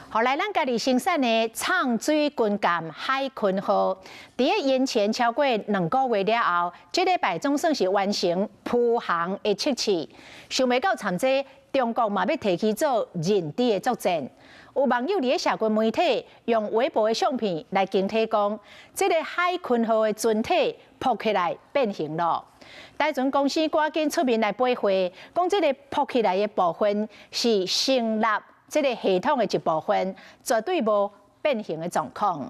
予來咱家己生產的藏水軍艦海鯤號，佇咧延前超過2個月了後，這禮拜總算是完成浮航的測試。想袂到參這中國嘛欲提起做認知的作戰。有網友佇咧社群媒體用微博的相片來驚體講，這個海鯤號的船體浮起來變形了。台船公司趕緊出面來駁話，講這個浮起來的部分是聲納這個系統的一部分，絕對無變形的狀況。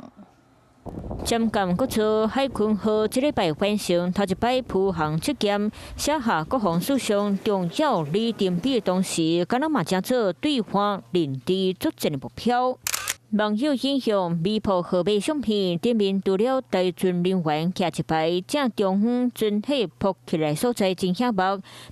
潛艦國造海鯤號這禮拜完成頭一擺浮航測驗，寫下國防史上重要里程碑的同時，敢若嘛成做對岸認知作戰的目標。網友影像微博號碼相片頂面，除了台船人員徛一排正中央船體浮起來所在真顯目。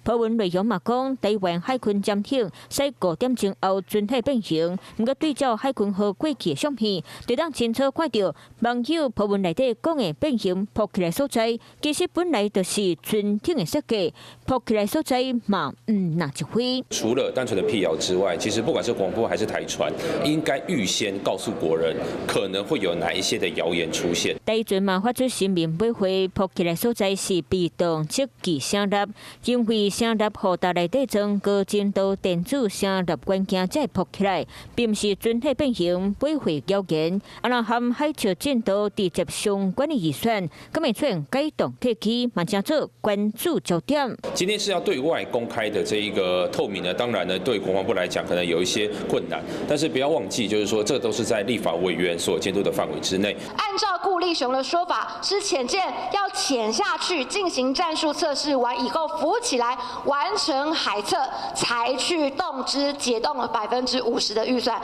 波文內容嘛講，台灣海鯤潛艇駛5點鐘後船體變形，毋過對照海鯤號過去的相片，就當清楚看著網友波文內底講的變形浮起來所在，其實本來就是船艇的設計，浮起來所在嘛毋若一回。除了單純的闢謠之外，其實不管是國防部還是台船，應該預先告訴國人可能會有哪一些的謠言出現。台船嘛發出聲明，駁回浮起來所在是被動設計聲納，因為聲納號筒內底裝高精度電子聲納元件才會浮起來，並毋是船體變形，駁回謠言。啊，若含海嘯進度直接相關的預算，敢會出現改動契機，嘛成做關注焦點。今天是要對外公開的這一個透明呢，當然呢，對國防部來講可能有一些困難，但是不要忘記，就是說這都是在立法委員所監督的範圍之內。按照顧立雄的說法，是潛艦要潛下去進行戰術測試完以後浮起來完成海測，才去動支解凍了50%的預算。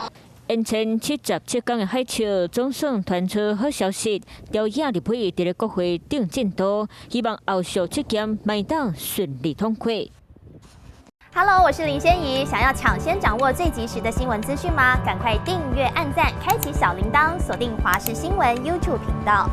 延前77天的海測總算傳出好消息，朝野立委佇咧國會頂進度，希望後續測驗會當順利通過。 Hello，我是林仙怡。想要搶先掌握最及時的新聞資訊嗎？趕快訂閱、按讚、開啟小鈴鐺，鎖定華視新聞 YouTube 頻道。